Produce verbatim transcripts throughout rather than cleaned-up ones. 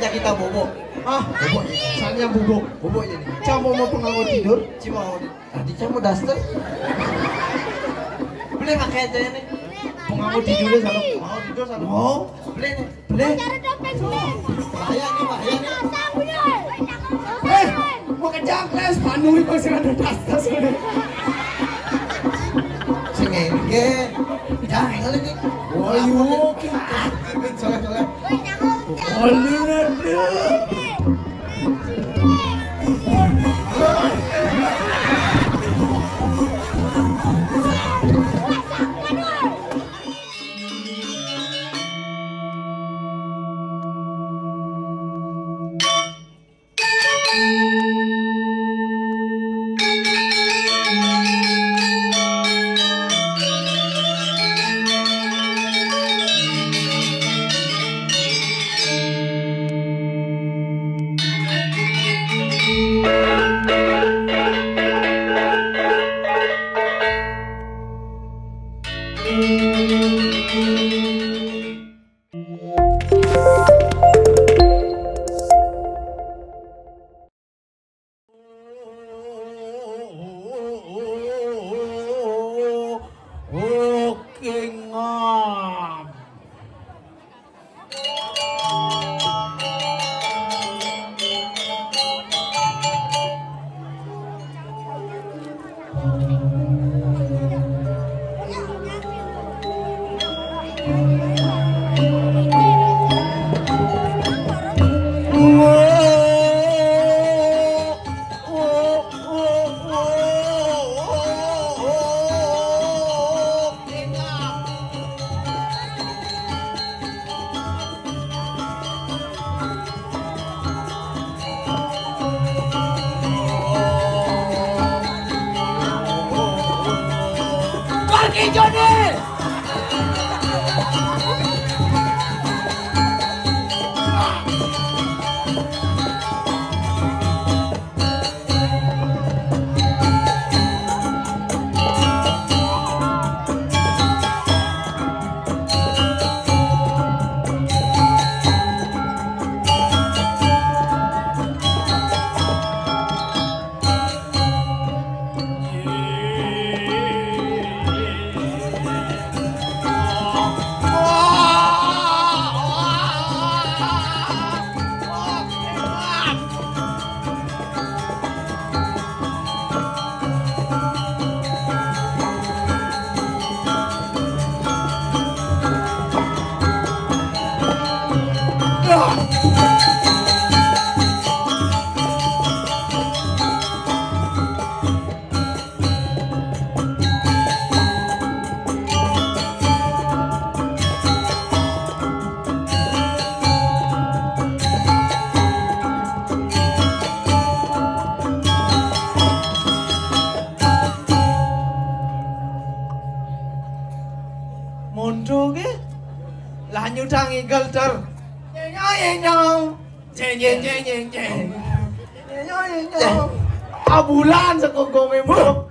Kita bobo. Ah, bobo. Soalnya bobo. Bobo ini. Cang mau, mau pengawa tidur? Cuma mau di-, tadi cang mau daster. Boleh pakai aja ini. Pengawa tidur sana. Mau tidur sana. Mau. Boleh nih. Boleh. Cari dompet, boleh. Bahaya nih, bahaya nih. Pasang, boleh. Eh, mau ke jangkles, Panui masih ada daster sana. Sing enggak. Jangan kali ini. Oh, iya. Soleh, soleh. Oke, ngap. Parkejone. Mondo ke? Lah nyudang igel ter. Nyenyo, nyenyo. Jeng, jeng, jeng, jeng, jeng. Nyenyo, nyenyo. Abulan sekogome, Bu.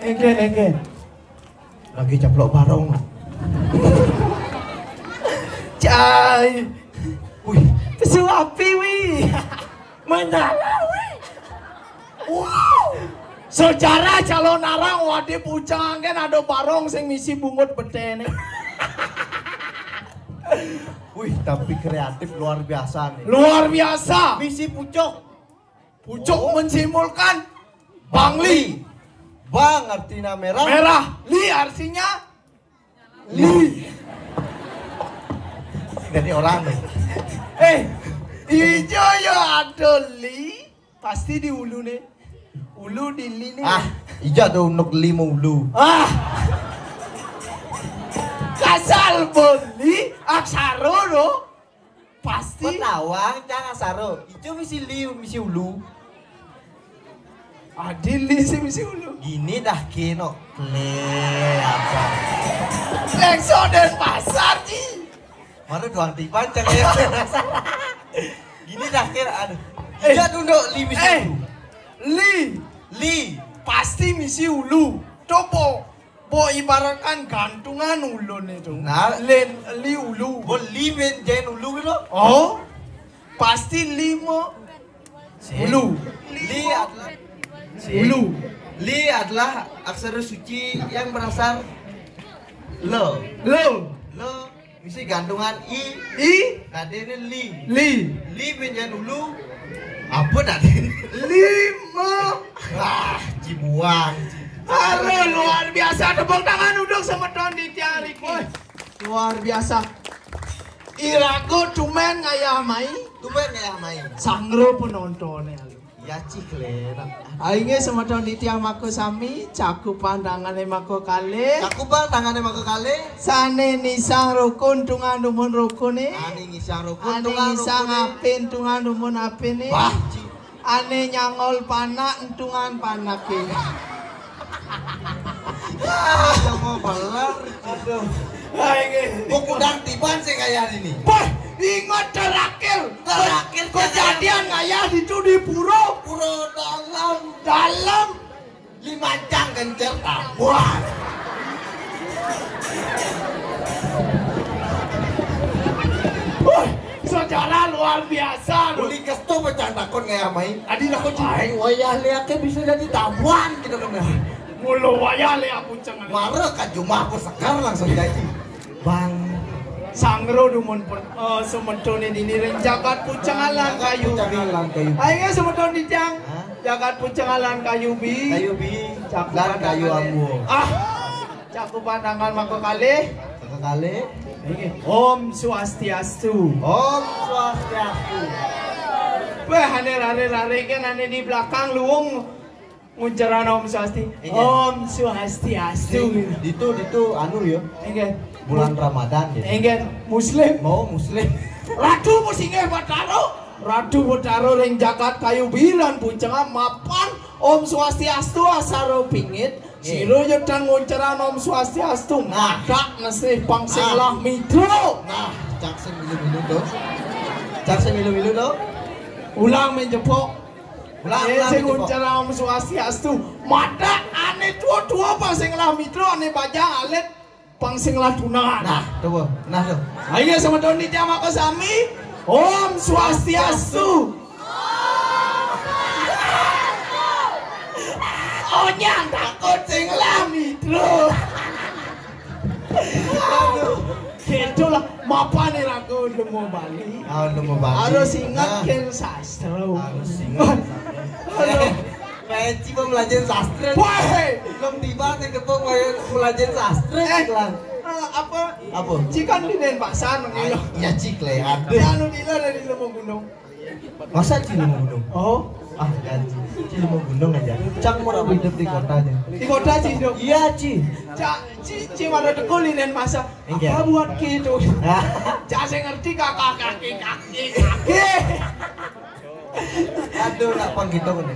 Engke, engke. Lagi ceplok barong. Cai. Wih, pesu api, wih. Menyala, wih. Wow. Sejarah calon arang wadih pucang kan ada barong sing misi bungut betene. Wih, tapi kreatif luar biasa nih. Luar biasa. Misi pucuk. Pucuk mensimbolkan Bangli. Bang artinya merah. Merah. Li artinya li. Jadi orang nih. Eh, ijo yo ada li, pasti di ulu nih. Ulu di li nih. Ah, ijo ada unuk li mau ulu. Ah. Kasal beli aksaro do. Pasti. Petawang, jangan saro. Ijo misi liu, misi ulu. Adil di si misi ulu. Gini dah keno. Le apa? Lengso dan pasar, Ji. Mana doang tiban cang ya. Gini dah keno, aduh. Eh. Iya tunduk li misi eh. Ulu. Li. Li. Pasti misi ulu. Topo. Po ibaratkan gantungan ulun itu. Nah. Lén, li ulu. Bo li bén jén ulu gitu. Oh, pasti li mo. Sik. Ulu. Li adalah, sik. Ulu. Li adalah aksara suci yang berasal lo. Lo. Lo. Misi gantungan i. I. Tadi ini li. Li. Li bén jén ulu. Apa tadi? Lima. Wah, cibuang. Halo, luar biasa. Tepuk tangan untuk semeton di tiang riki. Woi, luar biasa. Irago tumén ngayah mai. Tumén ngayah mai. Sangro penontonnya. Ya, cik lé. Inggih semeton titiang maka sami, cakupan tangané maka kalih. Cakupan tangané maka kalih. Sané nisang rukun tungan dumun rukuné. Ané nisang rukun. Ané tungan nisang rukuné. Apin tungan dumun apiné. Wah, cik. Ané nyangol panak tungan panaké. Ah, sama beler. Aduh. Aing. Buku dan tiban sih kayak ini. Bah, ingat terakhir. Terakhir kejadian ngayah itu di pura. Pura dalam. Dalam. Limancang gencer tabuan. Wah, sejarah luar biasa lu. Uli kestu pecan takon ngayah main. Adi takon cai. Aing wayah liaké bisa jadi tabuan gitu kan. Mulu wayah liak pucang. Mara ka jumah aku sekar langsung jadi. Bang. Sangro dumun per, eh, semeton ini ring jagat pucang alang kayu. Pucang alang kayu. Ayo semeton di tiang. Hah? Jagat pucang alang kayu bi. Kayu bi. Cakupan lan kayu tangan. Ambu. Ah. Cakupan tangan maka kalih. Maka kalih. Ini. Om Swastiastu. Om Swastiastu. Wah, hadir, hadir, hadir kan ada di belakang luung. Nguncaran Om Swasti. Iya. Om Swastiastu. Ditu, ditu anu ya. Enggak. Bulan Ramadan ya. Enggak. Muslim. Mau Muslim. Ratu Musinggih Bataro. Ratu Bataro ring jagat kayu bilan pucang mapan Om Swastiastu asaro pingit. Iya. Sira yo tan nguncaran Om Swastiastu. Nah. Madak nesih pang sing lah mitro. Nah, cak sing milu-milu to. Cak sing milu-milu to. Ulang menjepok. Ulang, eh, ulang, sing coba. Nguncaran Om Swastiastu. Madak ané tua-tua pang sing lah mitro, ané bajang alit pang sing lah tunangan. Nah, coba. Nah, tuh. Ayo semeton di tiang maka sami. Om Swastiastu. Onyang takut sing lah mitro. Aduh. Gitu lah, mapan irago lemo Bali. Ah, lemo Bali. Harus ingat. Nah. Kén sastra. Harus ingat. Aduh. Kayak ciba belajar sastra. Wah. Belum tiba sih ketemu belajar sastra. Eh, lah. Eh, apa? Apa? Cikan di Denpasar, ah, gitu. Iya, cik lah, ada. Ya, anu, di lo dari Lemo Gunung. Masa Ci Lemo Gunung? Oh. Ah, janji. Ci Lemo Gunung aja. Cang mau hidup di kota aja. Di kota, Ci, hidup. Iya, Ci. Cak, Ci, Ci mana tekul ini masa. Enggak. Apa buat gitu? Cak, saya ngerti kakak, kaki, kaki, kaki. Aduh, nak pang gitu kan.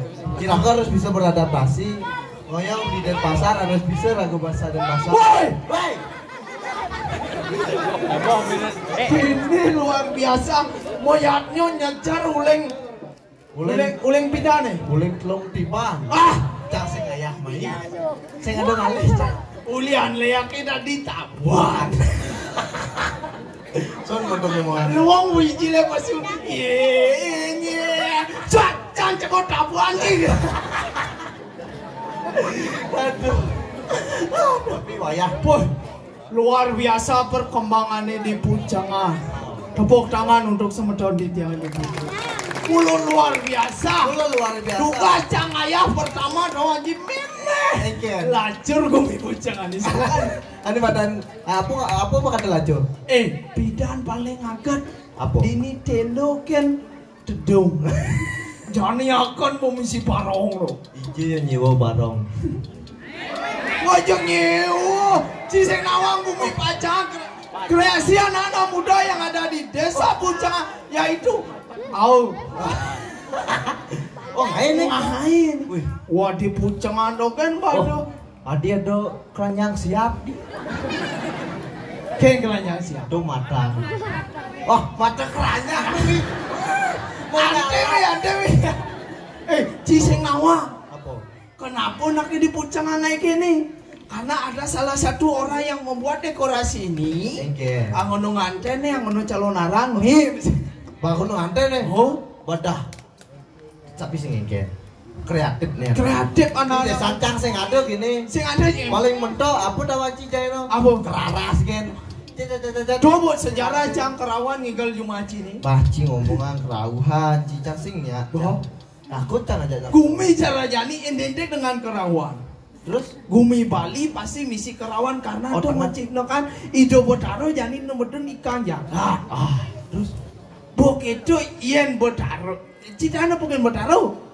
Cilaka harus bisa beradaptasi. Ngoyong di Denpasar harus bisa lagu bahasa Denpasar. Woi! Woi! Ini luar biasa. Moyatnyo nyejar uling. Uling. Uling, uling pidane. Uling telung tiban. Ah! Cak sing ayah mai. Sing ada ngalih, cak. Ulian leak kita ditabuan. Son motor mau. Luang wiji le pasti. Ye, ye. Cak, cak, cek tabuan sih. Aduh. Tapi wayah. Boy. Luar biasa perkembangannya di Pucengan. Tepuk tangan untuk semeton di tiang ini. Ulun luar biasa. Ulun luar biasa. Duka cang ayah pertama doang di mimeh. Engken. Lacur gumi Pucengan di sana. Anu badan apa, apa bakal lacur? Eh, pidan paling aget. Apa? Dini tendo ken tedung. Jani akan pemisi barong lo. Ije yang nyewa barong. Wajah nyewa. Ci sing nawang bumi pacang. Kreasi anak-anak muda yang ada di desa Pucengan, yaitu au. Oh, lain nih. Lain. Wih. Wah, di Pucengan dogen, oh. Adi ada keranjang siap. Keng keranjang siap. Tuh mata. Wah, mata keranjang nih. Ante wi, ante wi. Eh, ci sing nawa. Apa? Kenapa nak di Pucengan naik ini? Karena ada salah satu orang yang membuat dekorasi ini. Engke. Angono nganten nih, angono calon arang nih. Bangun nganten nih. Oh, bedah. Tapi sing engke. Kreatif nih. Kreatif anak-anak. Sancang sing ada gini. Sing ada sih. Paling mentok apa dah waci jaino? Apa? Keraras gen. Coba sejarah cang kerawan ngigal jumaci nih. Baci ngomongan kerauhan, cicak sing ya. Bohong. Takut kan aja. Gumi cara jani identik dengan kerawan. Terus? Gumi Bali pasti misi kerawan karena oh, tuh motif no kan ijo Betaro jani no meden ikan jagat. Ah, terus? Bok itu yen Betaro. Citane bukan Betaro.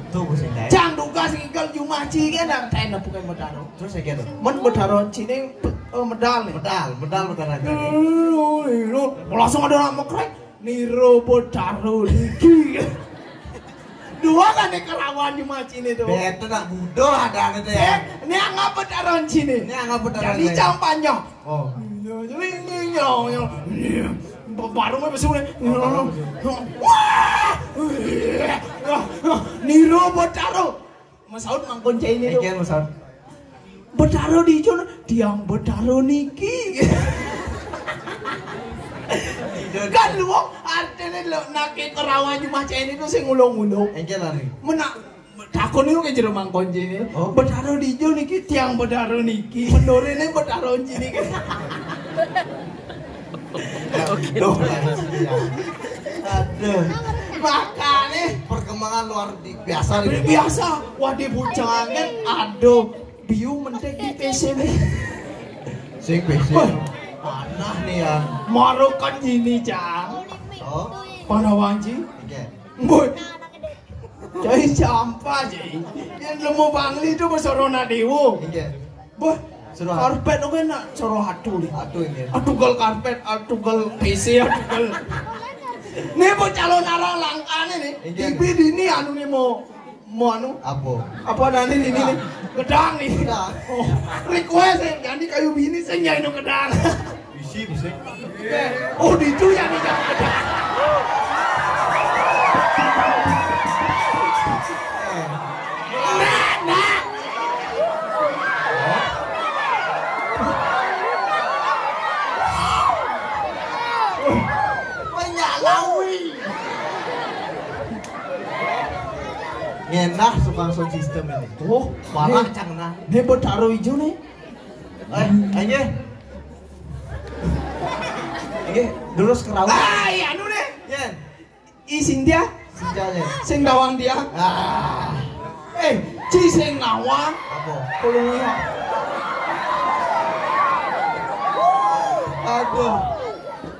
Tuh pusing kayak. Cang dugas ngigal jumaci kan artine bukan Betaro. Terus saya gitu. Men Betaro cini eh, medal nih. Medal, medal Betaro. Langsung ada nama krek. Niro Betaro niki. Dua kan nih kerawan di macin itu. Bete nak budo ada gitu ya. Ini anggap Betaro cini. Ini anggap Betaro. Jadi campanya. Oh. Baru mau besok nih. Wah. Niro Betaro. Masaud mangkon cai ini tuh. Ekian masaud. Betaro di Ijon, tiang Betaro niki. Kan lu artinya lo nake kerawan cuma cai ini tuh sing ngulung-ngulung. Ekian lari. Mena takon itu ke jero mangkon cai ini. Oh. Betaro di Ijon niki, tiang Betaro niki. Mendorene Betaro cai niki. Aduh. Makanya perkembangan luar biasa nih. Biasa. Wah, di Bucangan, aduh, biu mentek di P C nih. Sing P C. Wah. Panah nih ya. Marokan gini, Cang. Oh. Panah wanci. Oke. Boy. Jadi sampah, jadi. Yang lemu Bangli itu bersorona dewo. Oke. Boh, karpet oke nak coro atu nih. Atu ini. Atugal karpet, atugal P C, atugal. Nih mau calon arang langkane nih. Iya. Tibi dini anu nih mau mau anu. Apa? Apa nani ini nih? Gedang nih. Gedang. Oh, request eh, ganti kayu bini saya nyanyi gedang. Bisi, bisi. Oh, ditu ya nih. Nah, nah. Banyak lawi. Ngenah tukang sound system ini. Oh, parah cang nah. Dia bertaruh hijau nih. Eh, aja. Oke, terus kerawan. Ah, iya anu deh. Ya. I Sintia. Sintia ya. Sing dawang dia. Ah. Eh, ci sing nawang. Apa? Pelungi. Aduh.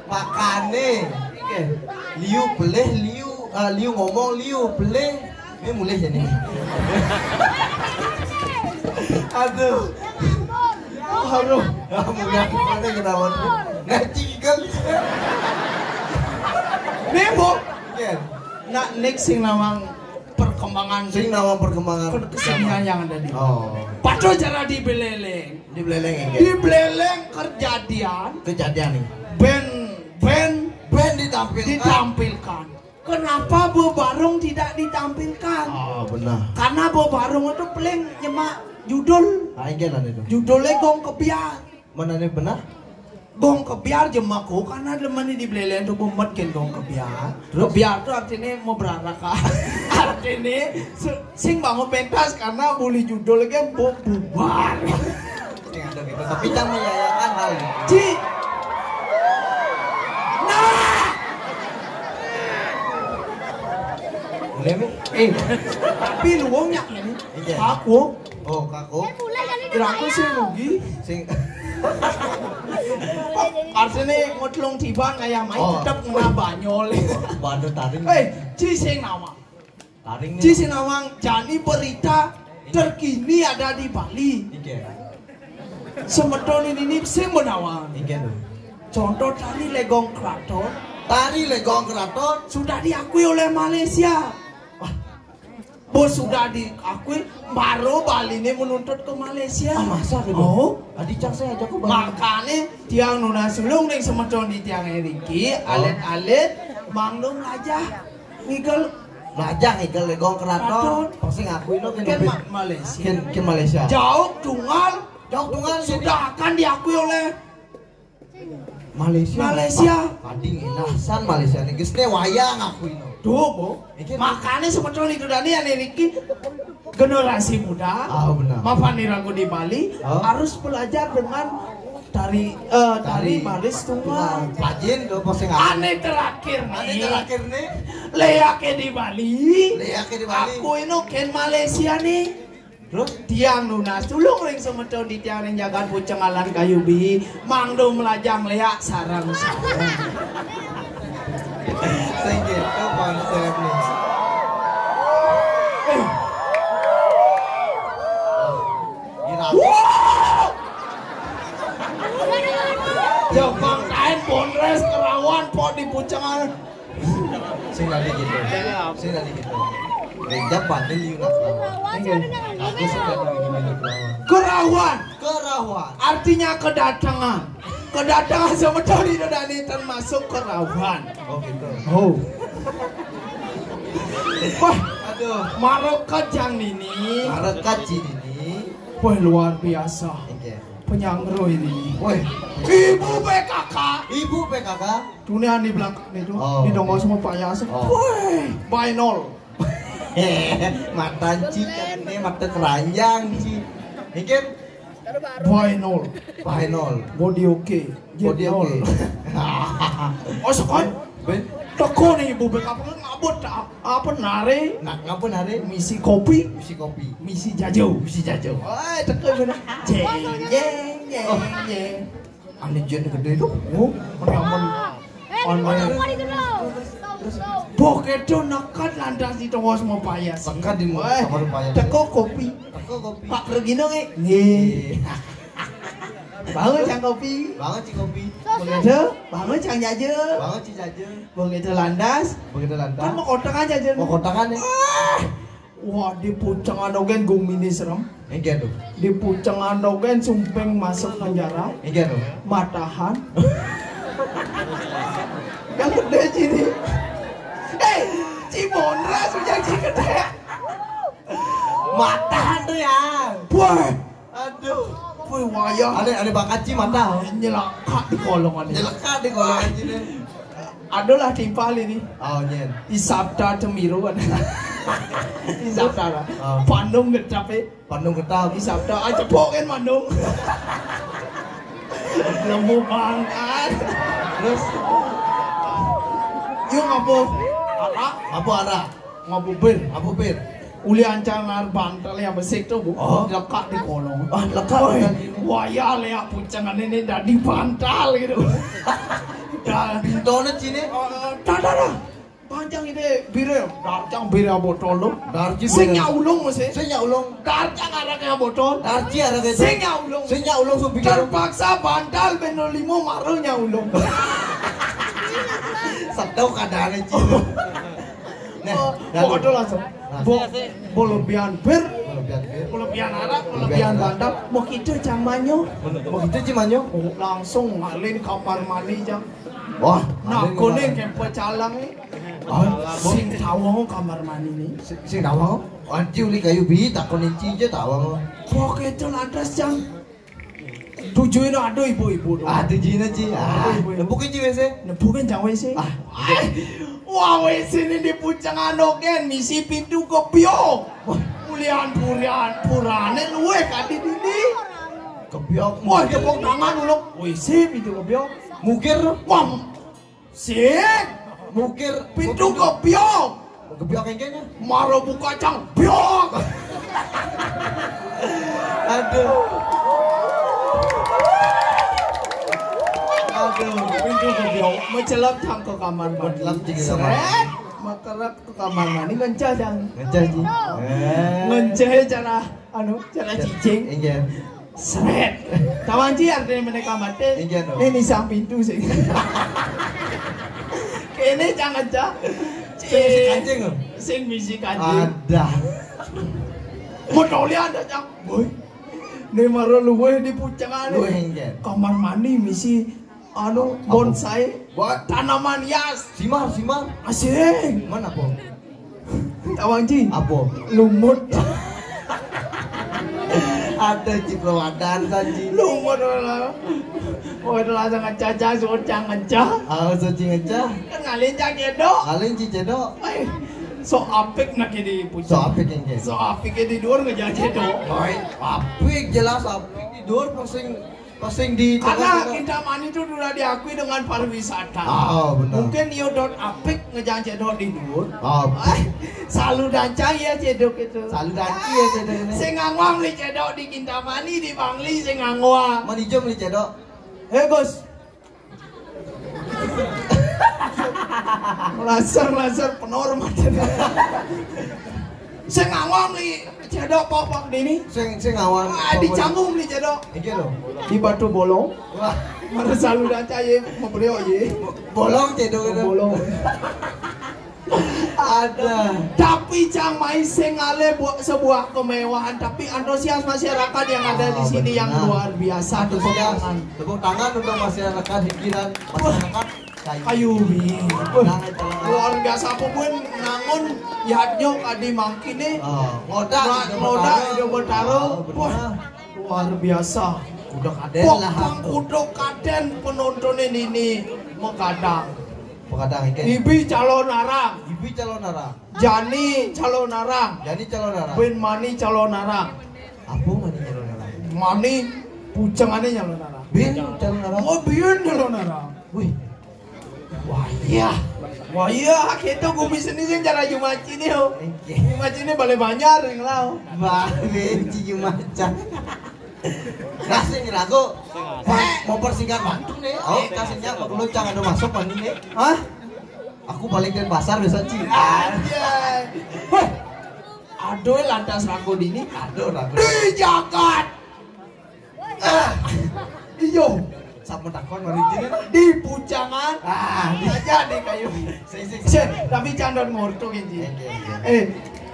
Makane. Oke. Liu pelih, liu, ah, liu ngomong, liu pelih. Ini mulai jadi. Aduh. Aduh. Mulai mana kenapa? Ngaji kan. Nih, Bu. Iya. Nak nik sing nawang perkembangan sing nawang perkembangan kesenian yang ada di. Oh. Paco cara di Beleleng. Di Beleleng ya. Di Beleleng kejadian. Kejadian nih. Ben ben ben ditampilkan. Ditampilkan. Kenapa bebarung tidak ditampilkan? Oh, benar. Karena bebarung itu paling nyemak judul. Ah, iya lah itu. Judulnya Gong Kebiar. Mana nih benar? Gong Kebiar jemaku karena lemani di Beleleng itu bemet kan Gong Kebiar. Terus? Kebiar itu artinya mau beraraka. Artinya se- sing bangun pentas karena boleh judul kan bu- bubar. Sing ada gitu. Tapi cang menyayangkan hal ini. Ci. Nah. Boleh mi? Eh, tapi luwung nyak ini. Iya. Aku. Oh, kaku. Kira aku sing rugi. Sing. Artinya ngotlong tiba kayak main oh. Tetap ngena banyol. Bantu taring. Eh, ci sing nawang. Taring. Ci sing nawang jani berita terkini ada di Bali. Oke. Semeton ini nih sing menawang. Oke tuh. Contoh tari legong keraton. Tari legong keraton sudah diakui oleh Malaysia. Wah. Bos sudah diakui, baru Bali ini menuntut ke Malaysia. Ah, masa gitu? Oh. Tadi cang saya ajak ke Bali. Makanya tiang nuna sulung ning semeton di tiang Eriki, oh. Alit-alit, manglung aja. Ngigal Lajang ikel legong keraton. Pasti ngakui lo kén Malaysia. Kén Malaysia. Jauh tunggal. Jauh tunggal. Sudah akan diakui oleh Malaysia. Malaysia. Pading enak san Malaysia nih. Geus téh wayang aku ini. Tuh, Bu. Makanya sebetulnya itu Dani yang Riki generasi muda. Ah, benar. Mapan nih ragu di Bali harus belajar dengan tari eh, tari baris tunggal. Pajin tuh posting. Ane terakhir nih. Ane terakhir nih. Lea ke di Bali. Lea ke di Bali. Aku ini kén Malaysia nih. Terus tiang nunas tulung ring semeton di tiang ring jagat Pucang Alan Kayu Bihi, mangdo melajang leak sareng-sareng. Sing gitu konsepnya. Eh. Gila. Jepang kain bondres kerawan po di Pucang Alan. Sing tadi gitu. Sing tadi gitu. Gereja Padel Yunus lawan. Aku suka lagi minum lawan. Kerawan. Kerawan. Artinya kedatangan. Kedatangan sebetulnya dari termasuk kerawan. Oh gitu. Oh. Wah, aduh. Marekat yang ini. Marekat ini. Wah, luar biasa. Oke. Penyangro ini. Woi, ibu P K K. Ibu P K K. Dunia di belakang itu, oh, di dongol semua payas. Oh. Woi, bainol. Mata cik ini mata keranjang cik. Mungkin bainol. Bainol. Body oke. Body oke. Oh, sekolah. Ben. Teko nih ibu P K K ngabut apa nare? Nak ngapa nare? Misi kopi. Misi kopi. Misi jajo. Misi jajo. Wah, teko bener. Jeng jeng jeng jeng. Ane jen gedé tuh. Oh, aman. Aman. Boh kéto nekat lantas di tongos mau payas. Nekat di mau payas. Teko kopi. Teko kopi. Pak Regino nggih. Nggih. Bangun cang kopi. Bangun cang kopi. Begitu, bangun cang jaje. Bangun cang jaje. Begitu lantas. Begitu lantas. Kan mau kotakan jaje. Mau kotakan ya. Wah, di pucengan ogén gumini serem. Enggak tuh. Di pucengan ogén sumping masuk penjara. Enggak tuh. Matahan. Yang gedé sini. Eh, Cibonra sudah si gedé. Matahan tuh ya. Wah. Aduh. Wih, wayah. Ada ada bakat ci mata. Nyelakak di kolong ada. Nyelakak di kolong aja deh. Adalah timpal ini. Oh, nyen. Isabda temiru ada. Isabda lah. Oh. Pandung getap eh. Pandung getap. Isabda aja poken mandung. Lemu banget. Terus yuk ngapa? Apa? Apa arah? Ngabubir. Ngabubir. Uli ancangan bantal yang besik tuh, Bu. Oh. Lekak di kolong. Ah, lekak. Woi, wayah leak pucengan ini dadi bantal gitu. Dan bintone cine. Dah, dah, dah. Panjang ini bire, darjang bire botol lo. Darji sing bire. Nyaulung mesti. Sing nyaulung. Darjang araknya botol. Darji araknya. Sing nyaulung. Sing nyaulung sumping. Terpaksa bantal beno limo maru nyaulung. Setau keadaannya cine. Nah, pokoknya langsung. Nah. Bo, belebihan bir, belebihan bir, belebihan arak, belebihan bandar. Mau kita cang manyo. Mau kita cang manyo. Oh, langsung ngalin kamar mandi cang. Wah, nah, kuning kayak pecalang nih. Oh, sing tawang kamar mandi nih. Sing tawang. Anci uli kayu bi tak kuning cija tawang. Pokoknya itu lantas cang. Tujuin aduh ibu-ibu tuh. Ah, tujuin aja. Ah, ibu-ibu. Nepukin ci W C. Nepukin cang W C. Ah. Wah, W C ini di pucengan ogen, misi pintu kepiok. Wah. Ulian purian purane luwe kadi dini. Kepiok. Wah, tepuk tangan uluk. W C pintu kepiok. Mukir. Wah, sik. Mukir. Pintu kepiok. Kepiok kengkengnya. Maro buka cang. Piok. Aduh. Aduh, pintu kepiok. Mencelap cang ke kamar mandi. Mencelap cang ke kamar mandi. Seret. Makerep ke kamar mandi ngencah cang. Ngencah ci. Eh. Ngencah cara anu, cara cicing. Iya. Seret. Tawan ci artinya menika mati. Iya, no. Ini sang pintu sih. Kene jangan cak. Sing misi kancing, no? Sing misi kancing. Ada. Modalnya ada cak. Boy. Ini mara luwe di pucangan. Luwe, iya. Kamar mandi misi anu apa? Bonsai. Buat tanaman hias. Simar, simar. Asing. Mana po? Tawang Ji. Apa? Lumut. Ada Ji, perwadan saji. Lumut lah. Oh, itu langsung ngecah, ngecah, suruh ngecah. Ah, suci ngecah. Kan ngalih cang cedok. Ngalih Ji cedok. Eh, sok apik nak ini pucuk. Sok apik yang ke. Sok apik di luar ngejah cedok. Oi, apik jelas apik di luar pusing. Pusing di Karena tengah-tengah. Kintamani itu sudah diakui dengan pariwisata. Ah, benar. Mungkin yo dot apik ngejang cedok di luar. Ah, salu dancang ya cedok itu. Salu danci ya cedok ini. Sing ngawang li cedok di Kintamani, di Bangli sing ngawang. Mani jom li cedok. Eh, Gus. Laser-laser penor mati. Sing ngawang li cedok pokok dini. Sing, sing ngawang. Ah, di Canggung li cedok. Iki lho. Di Batu Bolong. Wah. Mana salu danca ye, mau beliau ye. Bolong cedok itu. Bolong. Ada. Tapi cang mai sing ngalih buat sebuah kemewahan, tapi antusias masyarakat yang ada di sini yang luar biasa. Antusias. Tepuk tangan. Tepuk tangan untuk masyarakat hikiran masyarakat Kayu. Kayu Bi. Wah, luar biasa apa pun nangun yadnya kadi mangkin nih. Oh, ngoda. Ngoda Ijo Betara. Oh, benar. Wah, luar biasa. Udah kaden lah. Pokpang kuda kaden penontonnya ini mengkadang. Pengkadang ikan. Ibi calon arang. Ibi calon arang. Jani calon arang. Jani calon arang. Ben Mani calon arang. Apa Mani calon arang? Mani pucangannya calon arang. Ben calon arang. Oh, ben calon arang. Wih. Wah iya. Wah iya, kita gumi seni sing cara Jumaci nih, oh. Oke. Jumaci nih Balai Banjar yang lau. Balai Jumacan. Nah, sing ragu. Mau persingkat waktu nih. Oh, kasihnya aku belum jangan ada masuk mandi nih. Hah? Aku balik dari pasar biasa Ci. Anjay. Heh. Aduh, lantas ragu dini. Aduh, ragu. Di jagat. Ah, iyo. Sama takon mari Ci. Di pucangan. Ah, di aja di kayu. Sing, sing, sing. Tapi candon ngorto gini. Oke, oke. Eh,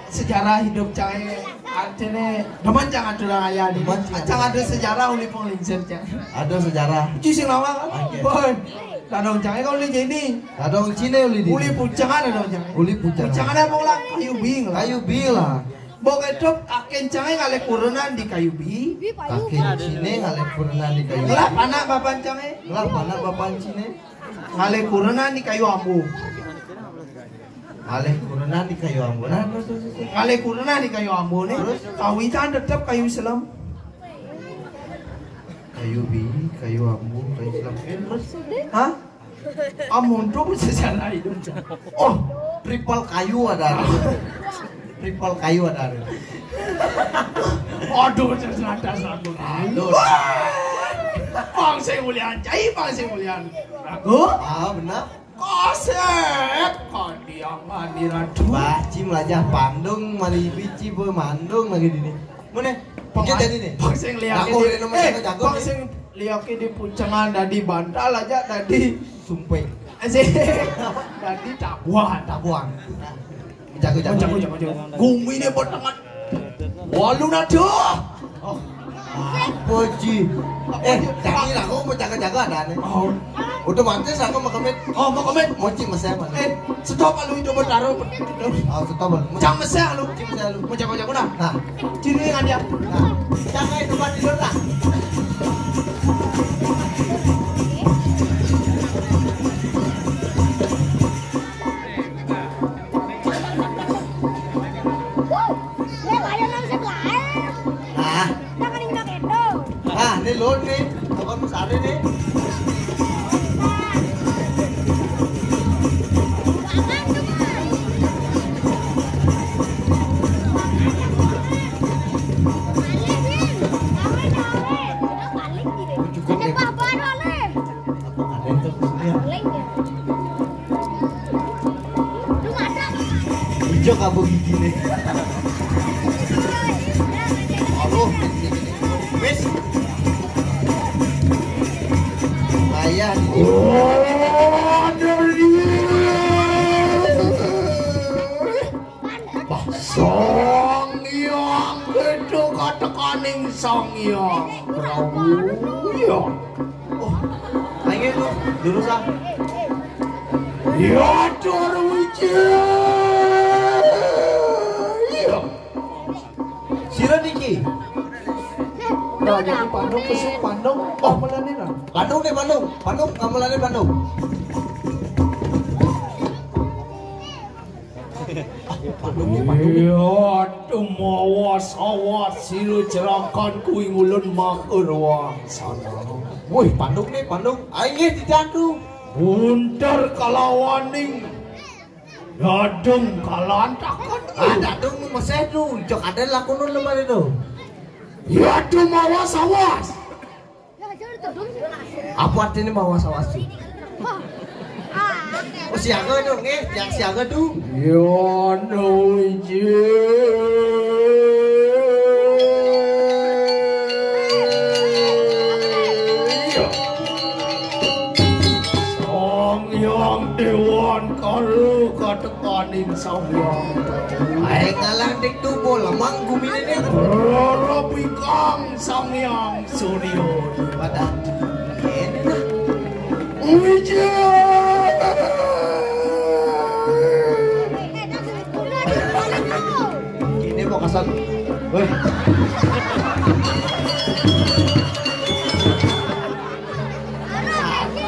sejarah hidup cai artinya demen jangan curang ayah di. Demen, jangan ada sejarah uli penglingsir cai. Ada sejarah. Ci sing lama kan? Oke. Boy. Dadong cai kau uli Jeni. Dadong Cine uli di. Uli pucangan dadong cai. Uli pucangan. Pucangan apa ulang? Kayu Bi lah. Kayu Bi lah. Bok edop aken cai ngalih kurenan di Kayu Bi. Aken Cine ngalih kurenan di Kayu Bi. Lah anak bapan cai. Lah anak bapan Cine. Ngalih kurenan di Kayu Ambu. Ngalih kurenan di Kayu Ambu. Nah, terus, terus, terus. Ngalih kurenan di Kayu Ambu nih. Terus? Kawitan tetep kayu selem. Kayu Bi, Kayu Ambu, Kayu selem. Eh, terus? Hah? Amun tuh sejarah itu. Oh, triple kayu ada. Triple kayu ada. Aduh, terus lantas aku. Aduh. Bang sing mulian, cai bang sing mulian. Aku? Ah, benar. Kasep, kadiangan di ratu. Bah, Ci melajah pandung, mari bici boy mandung lagi dini. Mana? Pengen jadi nih. Bang sing lihat. Aku ini. Udah nomor Eh, satu jago bang nih. Sing lihat di pucangan tadi bantal aja tadi. Sumping. Asik. Tadi tabuan. Tabuan. Nah, jago, jago. Jago, jago, jago. Gumi ini buat tangan. Walu nado. Oh. Apa Ci? Eh, jangan lah, aku mau jaga-jaga ada nih. Oh. Otomatis aku mau kemit. Oh, mau kemit. Mau Ci mesem. Eh, stop lu itu bertaruh. Oh, stop lu. Jangan mesem lu. Ci mesem lu. Mau jago-jago nah. Nah. Ciri dengan dia. Nah. Jangan itu buat tidur lah. Nah. Nah, ini lo nih. Apa Mas Ari nih? Cukup ya. Ada itu maksudnya. Ijo kabur gigi nih. Aduh. Wis. Ayah. Waduh. Bah, Sang Hyang itu katekaning Sang Hyang Prabu. Iya. Oh, ayo lu, jurusan. Ya, Darwiji. Jadi Pandung, besuk Pandung. Oh, melani lah. Pandung nih, Pandung. Pandung, kamu lani Pandung. Pandung nih, Pandung nih. Iya, tumawa sawat sira jerangkan kuwi ngulun makur wangsana. Wih, Pandung nih, Pandung. Ayo, tidak tuh. Bunter kalawaning Dadung kalantakan. Ah, dadung meseh tu, jok ada laku nun lemah itu. Ya tu mawas awas. Apa artinya mawas awas tu? Oh, siaga tu, nggih, yang siaga tu. Ya no. Sang Hyang Dewan karo katepaning Sang Hyang. Ae ngalantik tubuh lemang gumine ning. Rara pikang Sang Hyang Surya. Padahal ini dah. Wija. Ini mau kasar. Weh.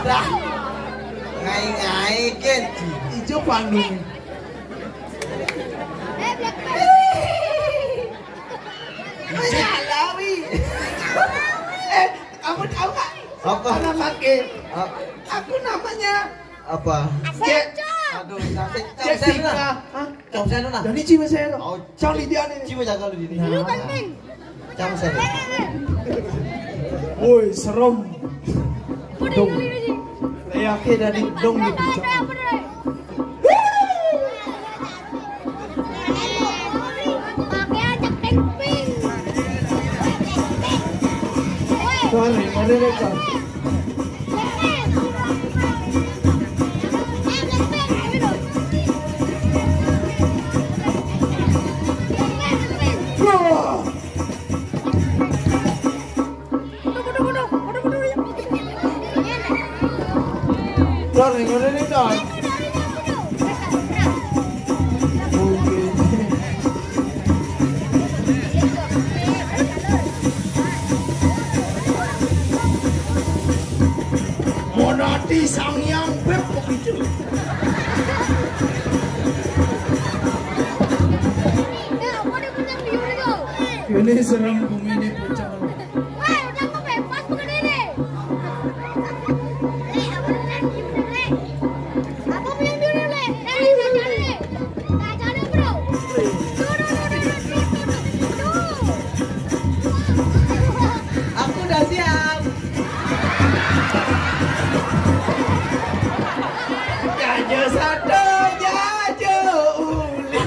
Dah. Ngai-ngai kan. Ijo panggung. Menyalawi. Eh, kamu tahu nggak? Apa? Apa namanya? Ah. Aku namanya apa? Je- Aduh, Jessica. Hah? Cong saya nuna. Jadi cium saya tuh. Oh, cong di dia nih. Cium jaga lu di ini. Nah. Cong saya. Woi, serem. Dong. Yakin dari dong gitu. Sorry, sorry, sorry. Sorry, sorry, sorry. Oke. Monati Sang Hyang Beb kok gitu. Ini serem bumi ini pecah. Wah, udah kok bebas begini nih. Apa punya dulu nih? Dari belajar nih. Belajar bro. Tuh, tuh, tuh, tuh, tuh, tuh, tuh. Aku udah siap. Jajo satu, jajo uli.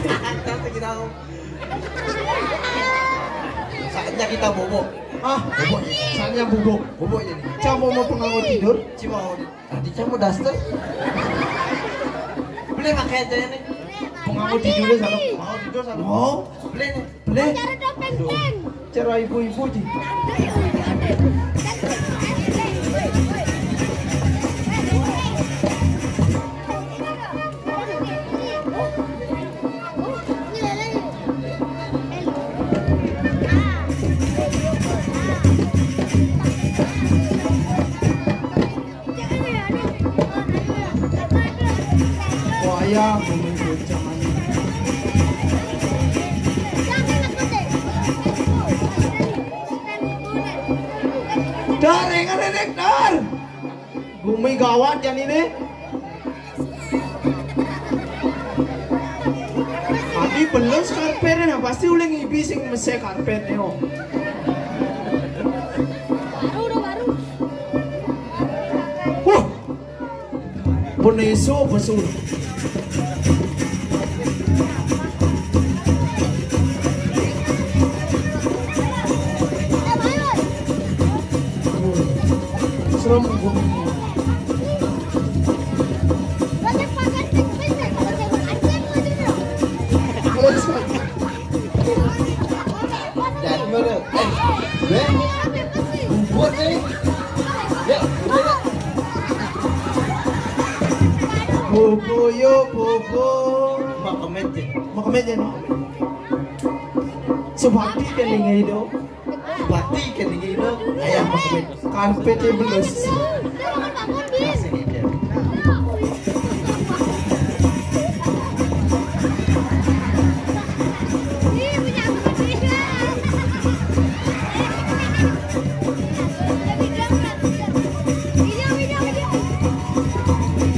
Saatnya kita bobo. Ah, bobo. Saatnya bobo. Bobo ini. Cuma mau pengangon tidur. Cuma mau di- Tadi kamu daster. Boleh pakai aja ini. Mau tidur sana. Mau tidur sana. Mau. Boleh nih. Boleh. Cara topeng, Peng. Cara ibu-ibu ji. Wayah bumi guncangan. Dar, ingat ini, dar. Bumi gawat jan ini. Adi belus karpet, nah pasti ulih ngibi sing mesé karpet nih, oh. Baru udah baru. Wah. Peneso besur. Serem gua. Jadi mana? Eh, weh. Bubur nih. Ya, udah ya. Bobo yo, bobo. Mak kemet ya. Mak kemet ya, nih. Subakti kan ini, dong. Pati kan iki lho. Ayo, Mas Mit. Karpete belus. Kasih nih dia.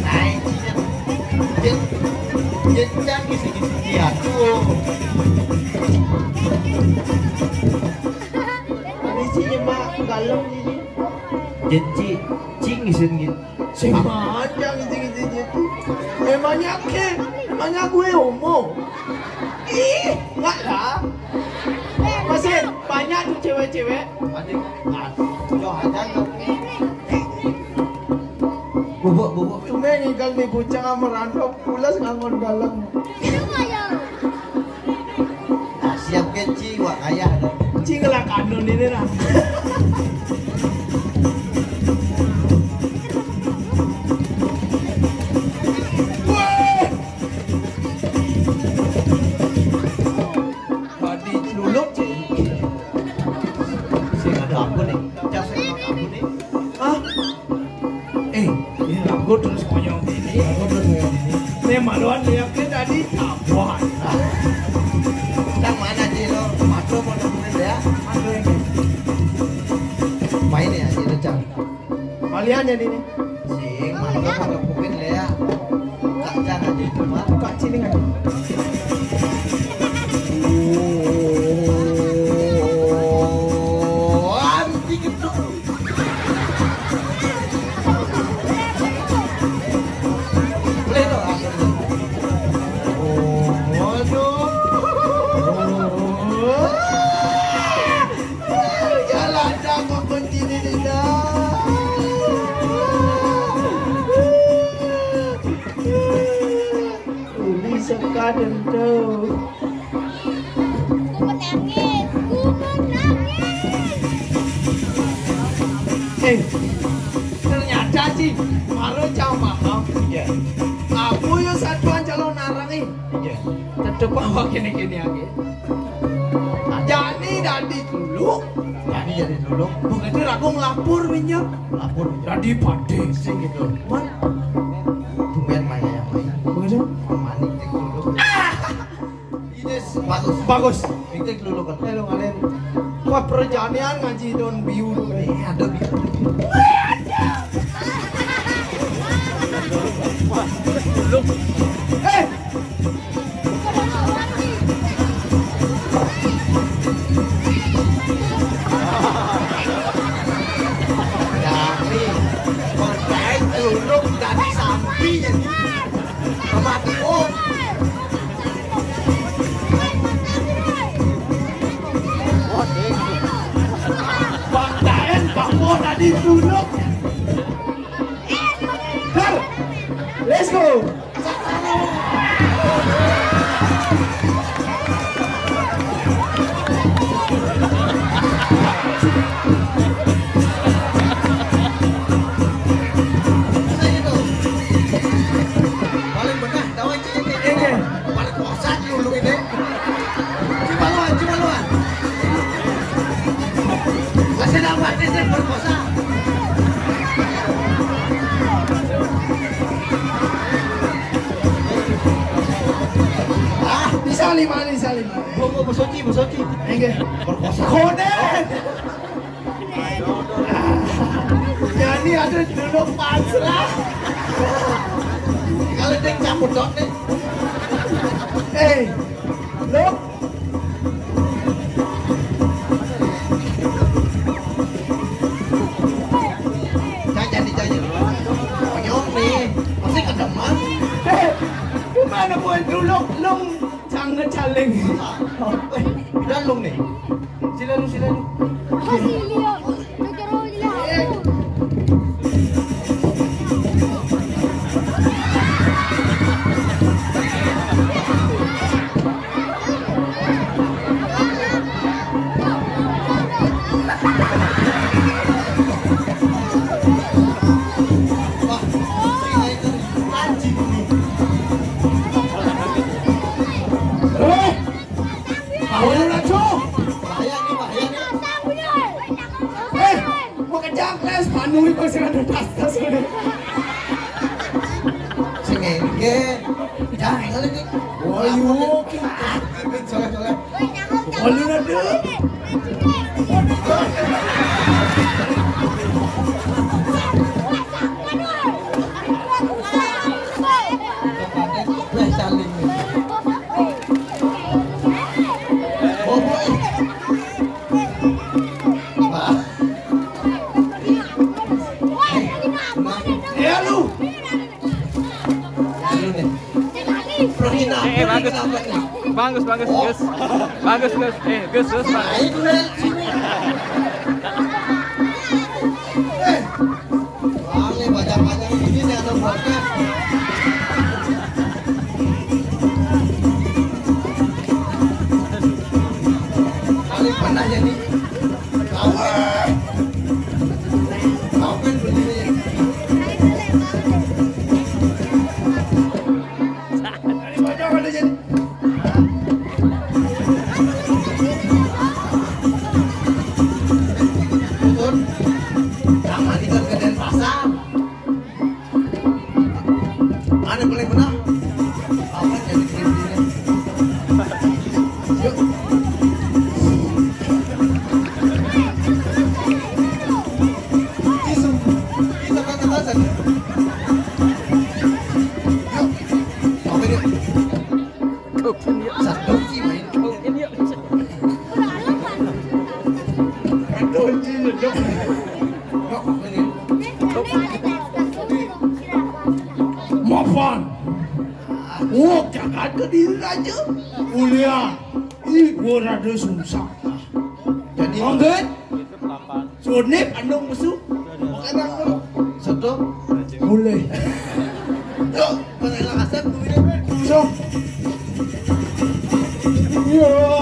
Nah, isinya. Jen, jen canggih sih, sih, ya, tuh. Ini sih nyemak galon ini. Jen ci, cing isin gitu. Sing panjang gitu gitu gitu. Emangnya ke, emangnya gue homo? Ih, enggak lah. Masih banyak tuh cewek-cewek. Adik, aduh, aja. Bubuk, bubuk. Cuma ngigal nih bocah sama randok, pulas ngangon dalam. Nah, siap ke, Ci, wak kaya. Ci ngelak kanun ini, nah. Wah! Tadi luluk, Ci. Sing ada apa nih? Jas sing ada apa nih? Hah? Eh, ini lagu terus konyol ini. Lagu terus konyol ini. Nih, maluan lihat ke tadi tabuhan. Yang mana, Ci, lo? Makro mau nemuin ya? Makro ini. Main ya, Ci, lo, Cang. Malian ya ini. Sing, makro mau nemuin ya. Kak Cang aja itu, Mak. Kak Ciling aja. Oh, anti gedung. Boleh dong, akhirnya. Oh, waduh. Jalan jago kunci ini dah. Uli sekaden tuh. Ku menangis, ku menangis. Eh, ternyata sih, maro cang paham. Iya. Aku yo satuan calon narang, eh. Iya. Tetep awak kene-kene aja. Jani dadi dulu. Jani dadi dulu. Begitu aku ngelapor minyak. Lapor minyak. Dadi pade sing gitu. Wan. Tumben main ya, main. Begitu. Manik dek dulu. Ini bagus. Bagus. Ini dulu kan. Halo, ngalen. Wah, perjanian ngaji don biu dulu. Iya, ada biu. Eh, Dani, pakai dulu dari sampi jadi. Sama tuh. Bang Daen, Bang Bo tadi dulu. Let's go. Paling benar, tahu aja ini. Ini. Paling kosan dulu ini. Cimaluan, Cimaluan. Masih dapat ini berkosa. Ah, bisa lima, bisa lima. Bu, bu, Bu Soci, Bu Soci. Enggak. Berkosa. Koden. Jadi ada dulu pas lah. Kalau dia cabut dot nih. Eh, lo. Jangan, jangan, jangan. Konyol nih. Pasti kedeman. Eh, gimana buat dulu? Lo Cang ngecaling. Udah lu nih. Sila lu, sila lu. Kasih lihat. Lu terus lihat. Wah, anjing nih. Eh, Bahaya, Cok. Bahaya nih, bahaya nih. Nunggu masih ada tas-tas ini. Sing engke. Jangan kali ini. Wah, yuk. Soleh, soleh. Wah, lu nanti. Weh, saling. Bobo, eh. Wah. Ya, lu. Ya, lu nih. Pergi, nah, Eh, eh, pergi, bagus. Kenapa nih? Bagus, bagus, Gus. Bagus, Gus. Eh, Gus, Gus, Pak. Nah, itu dari sini. Eh. Wah, ini banyak-banyak ini nih, ada buatnya. Paling pernah jadi. Tahu, eh. Tahu kan begini. Dari mana ada jadi? Betul. Sama di Gedean Pasar. Mana boleh benar? Apa jadi krim ini? Yuk. Isu. Kita kata-kata. Yuk. Apa ini? Satu sih main. Mapan. Oh, jagat Kediri raja. Mulia. Ih, gua rada susah. Jadi mungkin Sunip anu musuh. Oke, Bang. Satu. Boleh. Yuk, pengen kasar dulu ini. Sok. Iya.